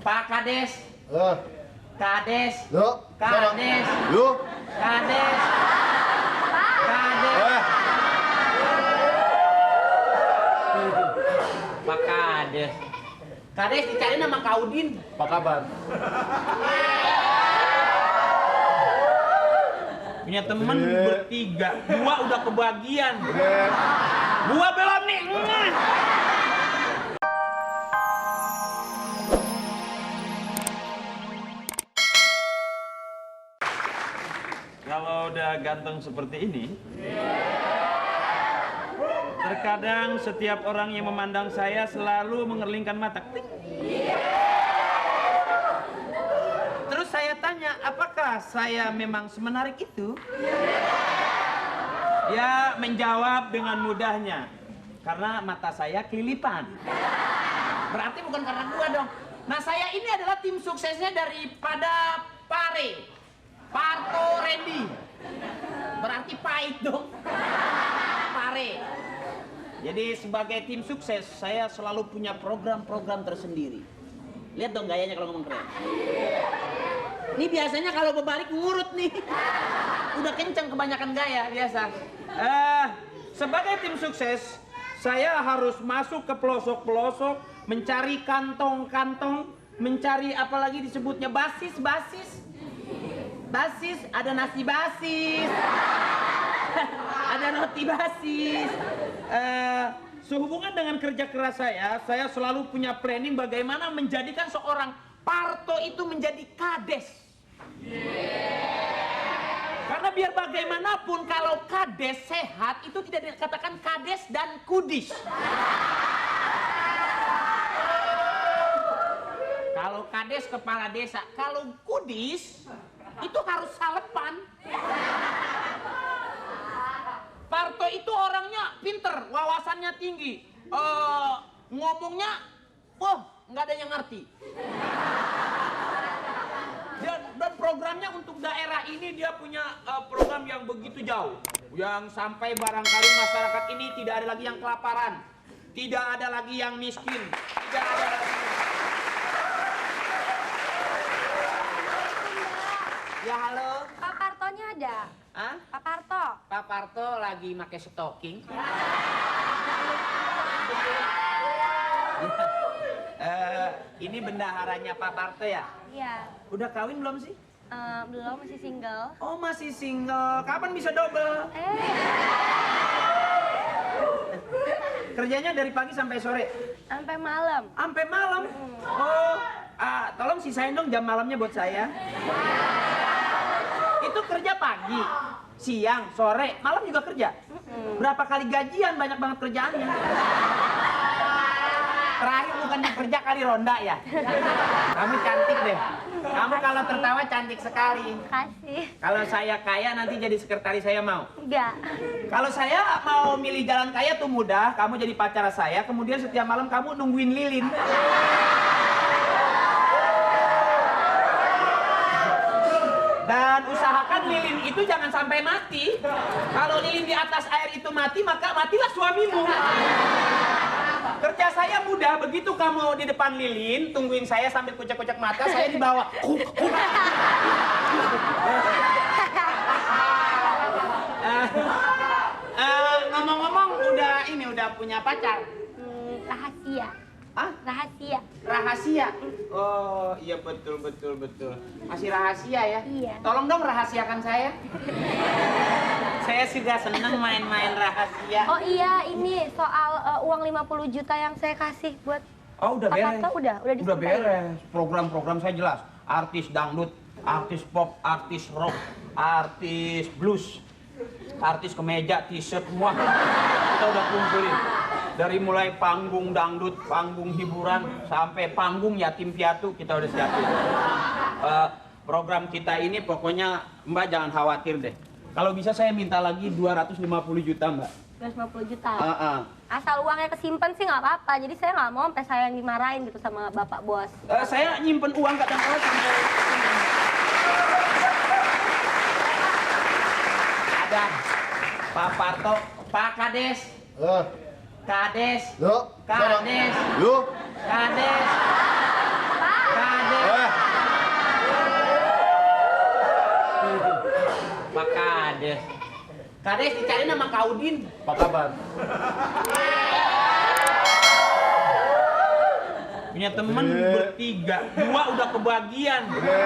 Pak Kades. Kades. Yuk. Kades. Yuk. Kades. Kades. Pak Kades. Kades dicari nama Kaudin. Apa kabar? Punya temen bertiga, dua udah kebagian. Gua belum nih. Kalau udah ganteng seperti ini, terkadang setiap orang yang memandang saya selalu mengerlingkan mata. Terus saya tanya, apakah saya memang semenarik itu? Dia menjawab dengan mudahnya, karena mata saya kelilipan. Berarti bukan karena gua dong. Nah, saya ini adalah tim suksesnya daripada Pare. Parto Randy. Berarti pahit dong. Pare. Jadi sebagai tim sukses, saya selalu punya program-program tersendiri. Lihat dong gayanya kalau ngomong keren. Ini biasanya kalau berbalik ngurut nih. Udah kenceng kebanyakan gaya biasa. Sebagai tim sukses, saya harus masuk ke pelosok-pelosok, mencari kantong-kantong, mencari apalagi disebutnya basis-basis. Basis, ada nasi basis, ada roti basis. Sehubungan dengan kerja keras saya selalu punya planning bagaimana menjadikan seorang Parto itu menjadi kades. Karena biar bagaimanapun kalau kades sehat itu tidak dikatakan kades dan kudis. Kalau kades kepala desa, kalau kudis itu harus salepan. Parto itu orangnya pinter, wawasannya tinggi, ngomongnya, nggak ada yang ngerti. Dan programnya untuk daerah ini dia punya program yang begitu jauh, yang sampai barangkali masyarakat ini tidak ada lagi yang kelaparan, tidak ada lagi yang miskin, tidak ada lagi. Ya halo. Pak Partonya ada? Hah? Pak Parto? Pak Parto lagi pakai stocking. Ini bendaharanya Pak Parto ya? Iya. Udah kawin belum sih? Belum, masih single. Oh masih single. Kapan bisa double? Kerjanya dari pagi sampai sore? Sampai malam. Sampai malam? Oh, tolong sisain dong jam malamnya buat saya. Itu kerja pagi, siang, sore, malam juga kerja. Berapa kali gajian, banyak banget kerjaannya. Terakhir bukannya kerja kali ronda ya? Kamu cantik deh. Kamu kalau tertawa cantik sekali. Kasih. Kalau saya kaya nanti jadi sekretaris saya mau? Enggak. Kalau saya mau milih jalan kaya tuh mudah. Kamu jadi pacar saya, kemudian setiap malam kamu nungguin lilin. Dan usahakan lilin itu jangan sampai mati. Kalau lilin di atas air itu mati, maka matilah suamimu. Kerja saya mudah, begitu kamu di depan lilin, tungguin saya sambil kucek-kucek mata, saya di bawah. Ngomong-ngomong, udah punya pacar? Rahasia. Hah? Rahasia. Rahasia? Oh iya betul. Masih rahasia ya? Iya. Tolong dong rahasiakan saya. Saya juga seneng main-main rahasia. Oh iya, ini soal uang 50 juta yang saya kasih buat Oh udah Pak beres. Parto udah Udah disampaikan. beres. Program-program saya jelas. Artis dangdut, artis pop, artis rock, artis blues, artis kemeja, t-shirt semua. Kita udah kumpulin. Dari mulai panggung dangdut, panggung hiburan, sampai panggung yatim piatu kita udah siapin. Program kita ini pokoknya Mbak jangan khawatir deh. Kalau bisa saya minta lagi 250 juta Mbak. 250 juta. Asal Asal uangnya kesimpan sih nggak apa-apa. Jadi saya nggak mau sampai saya yang dimarahin gitu sama bapak bos. saya nyimpen uang kadang-kadang sampai... Ada Pak Parto, Pak Kades. Kades. Yuk. Kades. Yuk. Kades. Kades. Pak Kades. Kades dicari nama Kaudin. Apa kabar? Punya temen bertiga, 2 udah kebagian. Oke.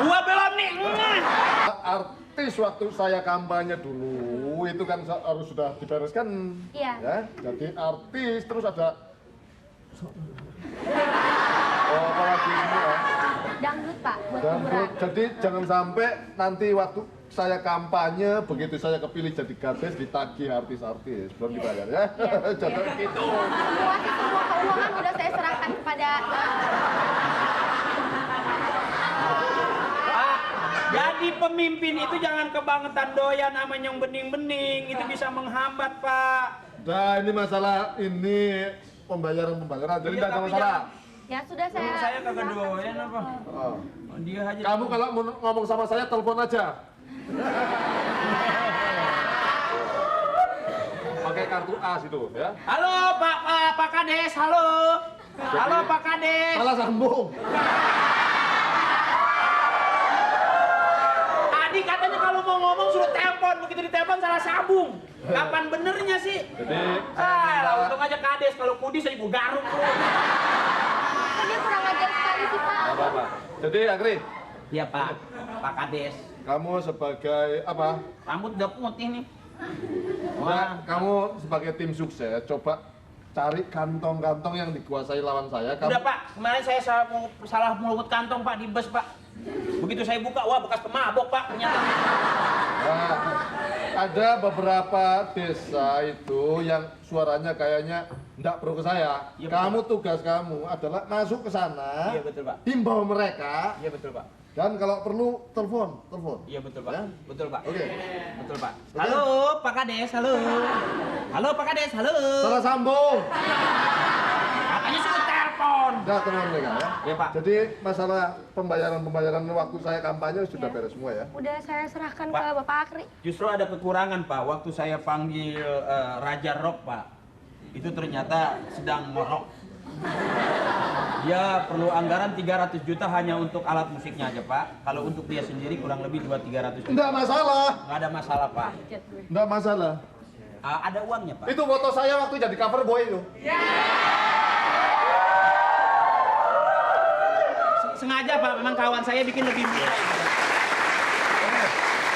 2 belum nih. Artis waktu saya kampanye dulu itu kan harus sudah dibereskan. Iya. Ya, jadi artis terus ada. Oh, apalagi ini ya. Dangdut Pak, buat Dan hiburan. jadi jangan sampai nanti waktu saya kampanye begitu saya kepilih jadi kades ditagih artis-artis belum dibayar ya. Iya, Jangan iya. gitu. Semua keuangan udah saya serahkan kepada Pak, jadi pemimpin itu jangan kebangetan doyan sama yang bening-bening, itu bisa menghambat, Pak. Nah ini masalah ini pembayaran jadi Iya, tidak ada tapi masalah. ya sudah saya. Saya kagak doyan apa? Oh. Dia aja. Kamu kalau mau ngomong sama saya telepon aja. Pakai kartu as itu ya. Halo Pak Kades, halo. Halo Pak Kades. Salah sambung. Tadi katanya kalau mau ngomong suruh telepon, begitu ditelepon salah sambung. Kapan benernya sih? Jadi Untung aja Kades, kalau Kudis aja gue garuk. Dia kurang ajar sekali sih Pak. nggak apa-apa. Jadi Agri, Iya Pak, Pak Kades. kamu sebagai apa? Rambut udah putih nih. Nah, kamu sebagai tim sukses coba cari kantong-kantong yang dikuasai lawan saya. Udah Pak, kemarin saya salah melumut kantong Pak di bus Pak. Begitu saya buka, wah bekas pemabok Pak ternyata. Nah, ada beberapa desa itu yang suaranya kayaknya enggak perlu ke saya. Iya, Kamu tugas kamu adalah masuk ke sana, Iya betul Pak. himbau mereka, Iya betul Pak. dan kalau perlu telepon. Iya betul Pak. Ya? Betul Pak. Oke. Betul Pak. Halo Pak Kades, halo. Halo Pak Kades, halo. Salah sambung. Katanya suruh telepon. Udah tenang mereka ya. Iya Pak. Jadi masalah pembayaran waktu saya kampanye sudah Iya. beres semua ya. Udah saya serahkan Pak. ke Bapak Akri. Justru ada kekurangan Pak, waktu saya panggil Raja Rock Pak, itu ternyata sedang ngorok. Dia perlu anggaran 300 juta hanya untuk alat musiknya aja Pak. Kalau untuk dia sendiri kurang lebih 200-300 juta. Enggak masalah. Nggak ada masalah Pak. Enggak masalah. Ada uangnya Pak. Itu foto saya waktu jadi cover boy itu. Sengaja Pak, memang kawan saya bikin lebih murah.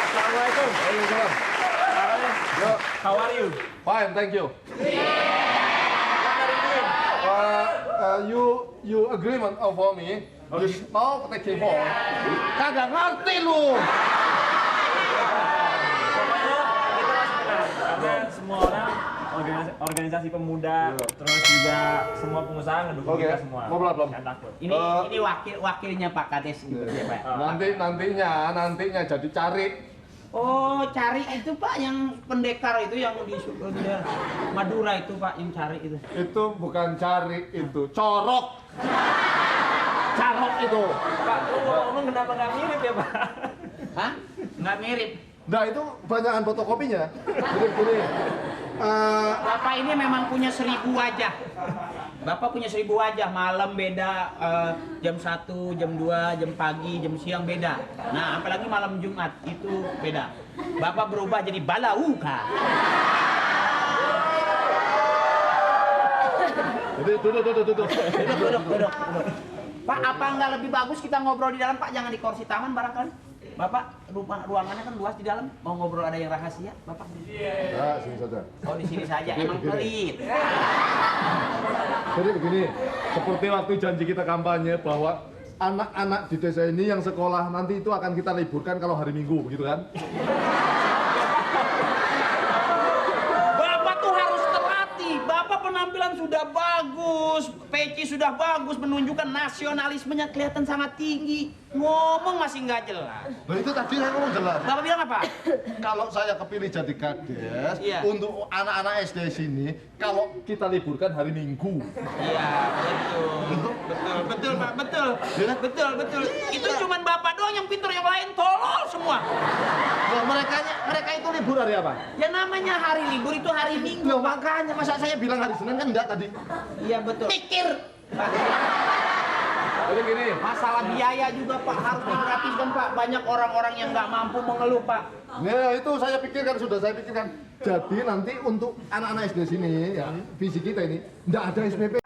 Assalamualaikum. Waalaikumsalam. Yo, How are you? fine, thank you. You agreement for me. You mau take phone. Kagak ngerti lu. Pokoknya kita masih tenang karena semua orang organisasi pemuda terus juga semua pengusaha ngedukung Oke, kita semua. mau belum? Jangan takut. Ini wakilnya Pak Kades gitu ya Pak. Nantinya jadi cari. Oh, cari itu Pak yang pendekar itu yang di Madura itu Pak yang cari itu. Itu bukan cari, itu corok. Carok itu. Pak, lu ngomong kenapa nggak mirip ya Pak? Hah? Nggak mirip. Nah itu banyakan fotokopinya. Jadi gini. Bapak ini memang punya 1000 wajah. Bapak punya 1000 wajah, malam beda, jam 1, jam 2, jam pagi, jam siang beda. Nah, apalagi malam Jumat itu beda. Bapak berubah jadi balauka. Jadi duduk. Duduk. Pak, apa nggak lebih bagus kita ngobrol di dalam Pak? Jangan di kursi taman barangkali. Bapak, ruangannya kan luas di dalam. Mau ngobrol ada yang rahasia, Bapak? Nah, sini saja. Oh, di sini saja. Emang pelit. Jadi begini, seperti waktu janji kita kampanye bahwa anak-anak di desa ini yang sekolah nanti itu akan kita liburkan kalau hari Minggu, begitu kan? Bapak tuh harus terlatih. Bapak penampilan sudah bagus, peci sudah bagus, menunjukkan nasionalismenya kelihatan sangat tinggi. Ngomong masih nggak jelas. Nah itu tadi saya ngomong jelas. Bapak bilang apa? Kalau saya kepilih jadi kades, Iya. untuk anak-anak SD sini, kalau kita liburkan hari Minggu. Iya, betul Pak, betul. Itu cuman Bapak doang yang pintar, yang lain tolol semua. Nah, mereka itu libur hari apa? Ya namanya hari libur itu hari Minggu. Loh, makanya masa saya bilang hari Senin kan enggak tadi. Iya betul. Pikir. Pak. Jadi gini, Masalah biaya juga Pak harus digratiskan Pak. Banyak orang-orang yang nggak mampu mengeluh Pak. ya itu saya pikirkan, sudah saya pikirkan. Jadi nanti untuk anak-anak SD sini, ya, visi kita ini, nggak ada SPP.